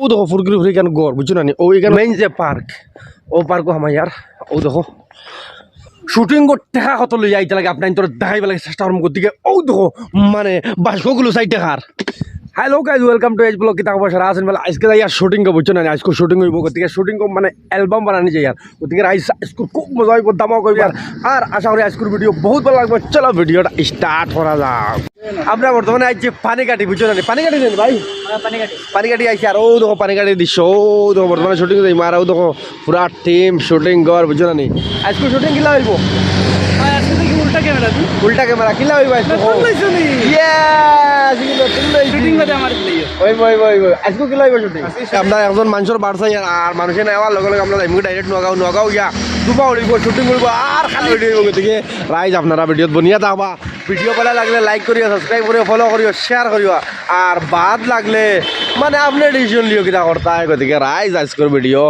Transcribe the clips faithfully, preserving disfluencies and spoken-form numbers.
অউ দেখো ফুরকির উপরে ইখান ঘর, বুঝছো না নি? অউ ইখান মেইন যে পার্ক, অউ পার্কো হামাইয়ার। অউ দেখো শুটিং করতে টেকা কত লইয়া আইতা লাগে, আপনাইনতরে দেখাইবার লাগি চেষ্টা করমু। গতিকে অউ দেখো মানে বাইশশো গুলো চাইর টেকার। Hello guys, welcome to H vlog। কিতা খবর সারা আছইন ভালা? আইজকে যাইয়ার শুটিং, বুঝছো না নি? আইজকে শুটিং অইবো, গতিকে শুটিং মানে অ্যালবাম বানানি যাইয়ার। গতিকে রাইজ আইজকে খুব মজা অইবো, ধামাকা অইবো। আর, আর আশা করি আইজকের ভিডিও বহুত ভালা লাগবো। চলো ভিডিওটা স্টার্ট করা যাক। আমরা বর্তমানে আইছি পানিকাটি, বুঝছো না নি? পানিকাটি নি ভাই? হ্যাঁ, পানিকাটি। পানিকাটি আইছি, আর অউ দেখো পানিকাটি দৃশ্য, অউ দেখো বর্তমানে শুটিং যাইমু, আর অউ দেখো পুরা টিম শুটিং ঘর, বুঝছো না নি? আইজকে শুটিং কিলা অইবো? ভাই, আইজকে দেখি উল্টা ক্যামেরা দি। উল্টা ক্যামেরা কিলা অইবো আইজকে? নতুন লইছো নি? ইয়া, আইজকে নতুন লইছি। শুটিং বাদে আমার লইও। অইবো, অইবো, অইবো। আইজকে কিলা অইবো শুটিং? আমরা একজন মানষর বাড়ি যাইয়ার, আর মানষে নেওয়ার লগে লগে আমরা যাইমু ডাইরেক্ট নগাঁও, নগাঁও গিয়া ধুমা উড়িবো, শুটিং অইবো, আর খালি ভিডিও অইবো। গতিকে রাইজ আপনারা ভিডিওত বনিয়া থাকবা। ভিডিও ভালা লাগলে লাইক করিও, সাবস্ক্রাইব করিও, ফলো করিও, শেয়ার করিও। আর বাদ লাগলে মানে আপনে ডিসিশন লিও কিতা করতায়। গতিকে রাইজ আইজকের ভিডিও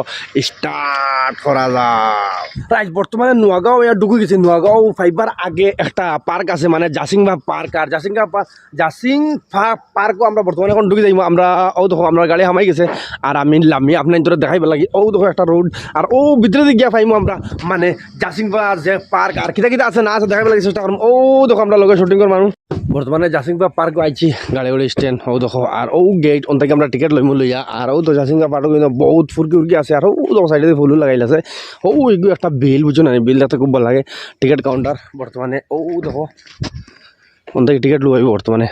স্টার্ট করা যাক। রাইজ বর্তমানে নগাঁও ইয়া ঢুকি গেছি। নগাঁও পাইবার আগে একটা পার্ক আছে, মানে জাসিংবা পার্ক। আর জাসিংবা পা-, জাসিংবা পার্কো আমরা বর্তমানে এখন ঢুকি যাইমু। আমরা অউ দেখো আমরার গাড়ি হামাই গেছে, আর আমি লামি আপনাইনতরে দেখাইবার লাগি। অউ দেখো একটা রোড, আর অউ ভিতরেদি গিয়া পাইমু আমরা মানে জাসিংবা যে পার্ক, আর কিতা কিতা আছে না আছে দেখাইবার লাগি চেষ্টা করমু। অউ দেখো আমরার লগে শুটিং কর মানুষ। বর্তমানে জাসিংবা পার্কো আইছি, গাড়ি গাড়ি স্ট্যান্ড, অউ দেখো, আর অউ গেট, অন থাকি আমরা টিকিট লইমু লইয়া, আর অউ তো জাসিংবা পার্কো কিন্তু বহুত ফুরকি উরকি আছে, আর অউ দেখো সাইডেদি ফুল লাগাইল আছে, অউ এগু একটা বিল, বুঝছো না, বিল দেখতে খুব ভালা লাগে, টিকিট কাউন্টার বর্তমানে, অউ দেখো, অন থাকি টিকিট লইবো বর্তমানে।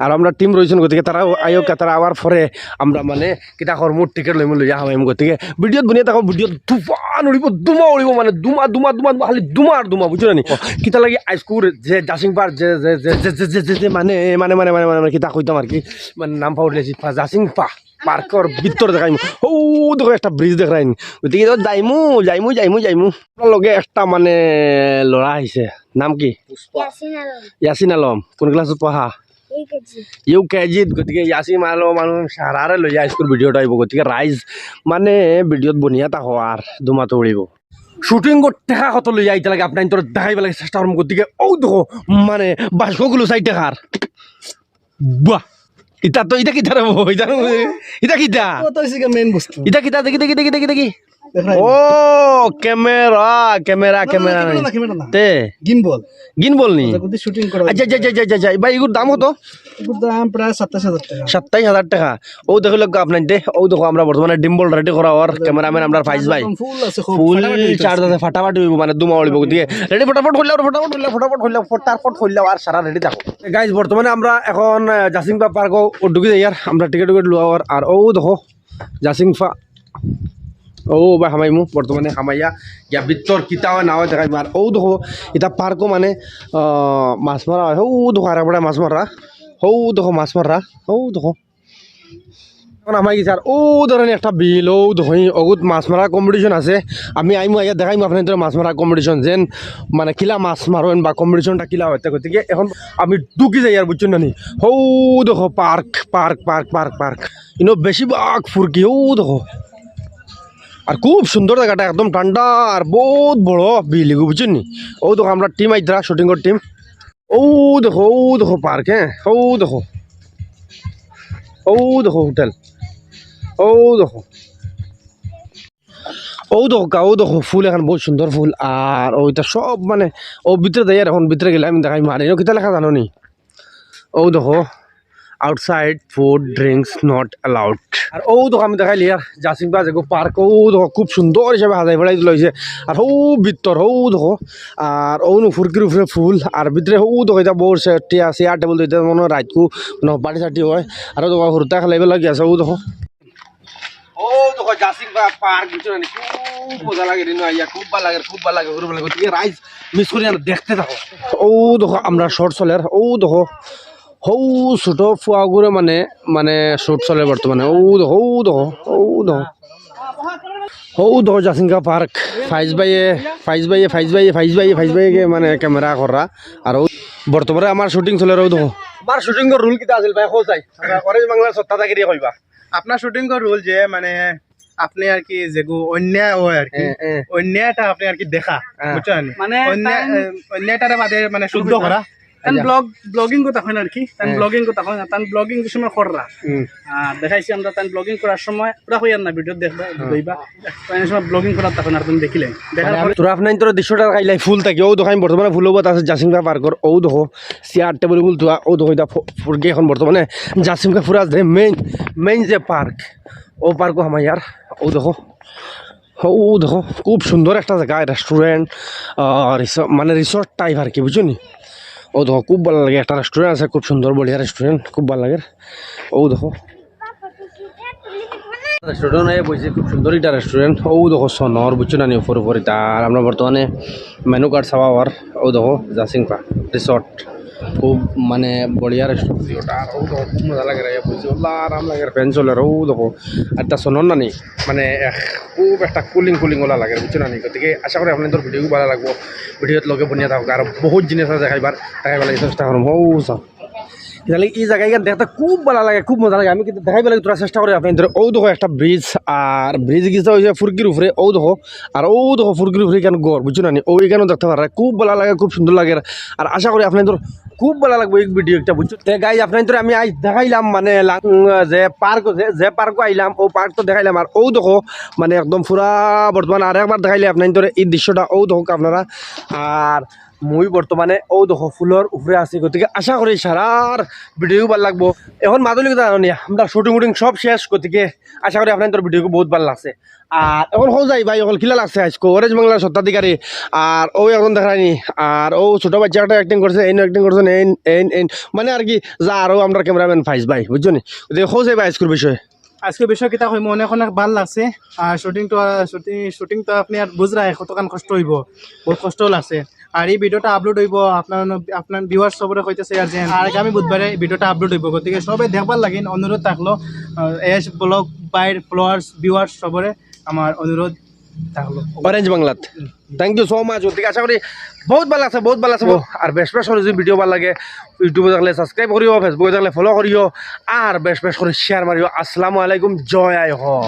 আর আমরার টিম রইছইন, গতিকে তারা আইউক্কা, তারা আওয়ার পরে আমরা মানে কিতা করমু, টিকিট লইমু লইয়া হামাইমু। গতিকে ভিডিওত বনিয়া থাকো, ভিডিওত তুফান উড়িবো, ধুমা উড়িবো, মানে ধুমা, ধুমা, ধুমা, ধুমা, খালি ধুমা আর ধুমা, বুঝছো না নি? কিতা লাগি আইজকুর যে জাসিংপার যে, যে, যে, মানে, মানে, মানে, মানে, মানে, কিতা কইতাম আর কি, মানে নাম পাউরিলিছি, পা-, জাসিংপা পার্কর ভিতর দেখাইমু। অউ দেখো একটা ব্রিজ দেখরায়নি, গতিকে তো যাইমু, যাইমু, যাইমু, যাইমু। আমরার লগে একটা মানে লড়া আইছে, নাম কি? পুষ্পা। ইয়াসিন আলম। ইয়াসিন আলম, কোন ক্লাসো পড়া? ইউকেজি। ইউকেজিত, গতিকে ইয়াসিন আলম মানুষ সারারে লইয়া আইজকুর ভিডিওটা অইবো। গতিকে রাইজ মানে ভিডিওত বনিয়া থাকো আর ধুমা তো উড়িবো। শুটিং করতে টেকা কত লইয়া আইতা লাগে, আপনাইনতরে দেখাইবার লাগি চেষ্টা করমু। গতিকে অউ দেখো মানে বাইশশো গুলো চাইর টেকার। বাহ, ইতা তো, ইতা কিতা রে বো? ইতা, ইতা কিতা? ও তো হইছে গিয়া মেইন বস্তু। ইতা কিতা? দেখি, দেখি, দেখি, দেখি, দেখি। দেখরায়? ও, ক্যামেরা, ক্যামেরা, না, না, ক্যামেরা ক্যামেরা নাই। না, ক্যামেরা না। তে? গিম্বল। গিম্বল নি? আচ্ছা, কোথায় শুটিং করা আচ্ছা, হচ্ছে? আচ্ছা, আচ্ছা, আচ্ছা, আচ্ছা। ভাই, এগুর দাম কত? এগুর দাম প্রায় সাতাইশ হাজার টেকা। সাতাইশ হাজার টেকা। অউ দেখো লোক আপনাইনতে, অউ দেখো আমরা বর্তমানে ডিম্বল রেডি করা অর, ক্যামেরাম্যান আমরার ফাইজ ভাই। একদম ফুল আছে, খুব ফুল ফাটাফাটি হইতাছে। চার্জ আছে, ফাটাফাটি অইবো, মানে ধুমা উড়িবো। গতিকে রেডি, ফটাফট কইলাও, ফটাফট কইলাও, ফটাফট কইলাও, ফটাফট কইলাও, আর সারা রেডি থাকো। গাইজ, বর্তমানে আমরা এখন, আহ, জাসিংবা পার্কো ঢুকি যাইয়ার, আমরা টিকিট উকিট লওয়ার, আর অউ দেখো, জাসিংবা, অউ বা হামাইমু, বর্তমানে হামাইয়া গিয়া ভিতর কিতা অয় না অয় দেখাইমু। আর অউ দেখো, ইতা পার্কো মানে, আহ, মাছ মারা অয়, অউ দেখো, আর একটা মাছ মারা, অউ দেখো, মাছ মারা, অউ দেখো। এখন হামাই গেছি, আর অউ ধরনের একটা বিল, অউ দেখো, অগুত মাছ মারা কম্পিটিশন আছে। আমি আইমু, আইয়া দেখাইমু আপনাইনতরে মাছ মারা কম্পিটিশন, যেন মানে কিলা মাছ মারইন বা কম্পিটিশনটা কিলা অয়। তে গতিকে এখন আমি ঢুকি যাইয়ার, বুঝছো না নি? অউ দেখো park, park, park, park, park. ইনো বেশিরভাগ ফুরকি, অউ দেখো। আর খুব সুন্দর জাগাটা, একদম ঠান্ডা আর বহুত বড় বিল এগু, বুঝছো নি? অউ দেখো, আমরার টিম আইতরা, শুটিংর টিম। অউ দেখো, অউ দেখো পার্ক, হ্যাঁ, অউ দেখো, অউ দেখো হোটেল, অউ দেখো, অউ দেখো কা, অউ দেখো ফুল, এখান বহুত সুন্দর ফুল। আর অউ ইতা সব মানে, অউ ভিতরে যাইয়ার, এখন ভিতরে গেলে আমি দেখাইমু। আর ইনো কিতা লেখা জানো নি? অউ দেখো, outside food drinks not allowed। আর অউ দেখো আমি দেখাইলিয়ার, জাসিংবা যেগু পার্ক, অউ দেখো খুব সুন্দর হিসাবে হাজাই ফাজাই দিলা অইছে। আর অউ ভিতর, অউ দেখো, আর অউ নু ফুরকির উপরে ফুল, আর ভিতরে অউ দেখো ইতা বউর সে-, টিয়া চেয়ার টেবুল দিতে মনে অয় রাইতকু কোনো পার্টি সার্টি অয়। আর অউ দেখো হুরুতা খেলাইবার লাগি আছে, অউ দেখো। অউ দেখো জাসিংবা পার্ক, বুঝছো না নি? খুব মজা লাগে রে, আইয়া খুব ভালা লাগে, খুব ভালা লাগে, খুব ভালা লাগে। গতিকে রাইজ মিস করিয়া না দেখতে থাকো। অউ দেখো আমরার শুট চলের, অউ দেখো। অউ ছোট ফুয়াগুরে মানে, মানে শুট চলের বর্তমানে। অউ দেখো, অউ দেখো, অউ দেখো। অউ দেখো জাসিংবা পার্ক, ফাইজ ভাইয়ে, ফাইজ ভাইয়ে, ফাইজ ভাইয়ে, ফাইজ ভাইয়ে, ফাইজ ভাইয়ে গিয়া মানে ক্যামেরা কররা। আর অউ বর্তমানে আমার শুটিং চলের, অউ দেখো। আমার শুটিংর রুল কিতা আছিল ভাই, কও চাই? আমরা অরেঞ্জ বাংলার সত্তা থাকি দিয়া কইবা। আপনার শুটিংর রুল যে মানে আপনি আর কি যেগু অন্যায় অয় আর কি, হ্যাঁ, হ্যাঁ। অন্যায়টা আপনি আর কি দেখা, হ্যাঁ। বুঝছো নি? মানে অন্যায়, তার এ, অন্যায়টারে বাদে মানে শুদ্ধ করা। তান ব্লগ, ব্লগিং কথা কইন আর কি, তান হ্যাঁ। ব্লগিং কথা কইন, তান ব্লগিং যে সময় কররা। হুম। আর দেখাইছি আমরা তান ব্লগিং করার সময়, পুরা কইয়ার না, ভিডিও দেখবা, হ্যাঁ। দেখবা। তান সময় ব্লগিং করার তখন আর তুমি দেখিলে। দেখার মানে পরে আমি তোরা আপনাইনতরে দৃশ্যটা দেখাইলাই ফুল থাকি, অউ দেখো আমি বর্তমানে ফুল বাগাত আছি জাসিমকা পার্কর, অউ দেখো চেয়ার টেবিল গুল থুয়া, অউ দেখো ইটা ফু-, ফুরগি এখন বর্তমানে জাসিমকা ফুরা আছে মেইন, মেইন যে পার্ক, অউ পার্কো হামাইয়ার, অউ দেখো। অউ দেখো, খুব সুন্দর একটা জাগা, রেস্টুরেন্ট, আহ, রিসো-, মানে রিসোর্ট টাইপ আর কি, বুঝছো নি? অউ দেখো, খুব ভালা লাগে, একটা রেস্টুরেন্ট আছে, খুব সুন্দর, বড়িয়া রেস্টুরেন্ট, খুব ভালা লাগে। অউ দেখো, রেস্টুরেন্ট অইয়া বইছে, খুব সুন্দর একটা রেস্টুরেন্ট। অউ দেখো, সোনর, বুঝছো না নি, উপর উপর ইটা। আর আমরা বর্তমানে মেনু কার্ড চাওয়া অর, অউ দেখো, জাসিমকা রিসোর্ট। খুব মানে বড়িয়া রেস্টুরেন্ট ওটা। আর অউ দেখো, খুব মজা লাগে রে, বুঝছো? আল্লাহ, আরাম লাগে, ফ্যান চলের, অউ দেখো। আর ইটা সোনর না নি, মানে এক, খুব একটা কুলিং কুলিং ওলা লাগে, বুঝছো না নি? গতিকে আশা করি আপনাইনতর ভিডিও ভালা লাগবো। ভিডিওত লগে বনিয়া থাকউক্কা, আর বহুত জিনিস আছে দেখাইবার, দেখাইবার লাগি চেষ্টা করমু। অউ চাও। তাইলে ই জাগা ইখান দেখতে খুব ভালা লাগে, খুব মজা লাগে। আমি কিন্তু দেখাইবার লাগি থুড়া চেষ্টা করি আপনাইনতরে। অউ দেখো একটা ব্রিজ, আর ব্রিজ গেছে অউ যে ফুরগির উপরে, অউ দেখো। আর অউ দেখো ফুরগির উপরে ইখান ঘর, বুঝছো না নি? অউ ইখানও দেখতে পাররা, খুব ভালা লাগে, খুব সুন্দর লাগে। আর আশা করি আপনাইনতর খুব ভালা লাগবো ই ভিডিও একটা, বুঝছো? তে গাইজ, আপনাইনতরে আমি আইজ দেখাইলাম মানে লাং-, যে পার্ক, যে, যে পার্কো আইলাম, অউ পার্ক তো দেখাইলাম। আর অউ দেখো মানে একদম ফুরা বর্তমান আরেকবার দেখাইলে আপনাইনতরে ই দৃশ্যটা, অউ দেখো আপনারা। আর মুই বর্তমানে অউ দেখো ফুলর উপরে আছি, গতিকে আশা করি সারার ভিডিও ভালা লাগবো। এখন মাদুলি কথা জানো নি, আমরা শুটিং উটিং সব শেষ, গতিকে আশা করি আপনাইনতর ভিডিও বহুত ভালা লাগছে। আর এখন কও যাই ভাই, অকল কিলা লাগছে আইজকু, অরেঞ্জ বাংলার স্বত্বাধিকারী। আর অউ একজন দেখরায়নি, আর অউ ছোট বাচ্চা একটা অ্যাক্টিং করছে, এইন অ্যাক্টিং করছে, এইন, এইন, এইন, মানে আর কি, যা আরো আমরা ক্যামেরাম্যান ফাইজ ভাই, বুঝছো নি? গতিকে কও যাই ভাই আইজকুর বিষয়ে। আইজকুর বিষয় কিতা কইমু, অনেক অনেক ভালা লাগছে। আর শুটিং তো, শুটিং, শুটিং তো আপনে আর বুঝরায় কতখান কষ্ট অইবো, বহুত কষ্ট লাগছে। আর ই ভিডিওটা আপলোড অইবো আপনার, আপনার ভিউয়ার্স সবরে কইতাছি আর যে আর আগামী বুধবারে ভিডিওটা আপলোড অইবো, গতিকে সবে দেখবার লাগিন অনুরোধ থাকলো। আহ, এস ব্লগ বাইর ফলোয়ার্স, ভিউয়ার্স সবরে আমার অনুরোধ থাকলো। অরেঞ্জ বাংলাত। Thank you so much। গতিকে আশা করি বহুত ভালা লাগছে, বহুত ভালা লাগছে। আর বেশ বেশ করি যদি ভিডিও ভালা লাগে, YouTube-এ দেখলে সাবস্ক্রাইব করিও, Facebook-এ দেখলে ফলো করিও, আর বেশ বেশ করি শেয়ার মারিও। আসসালামু আলাইকুম, জয় আই হোম।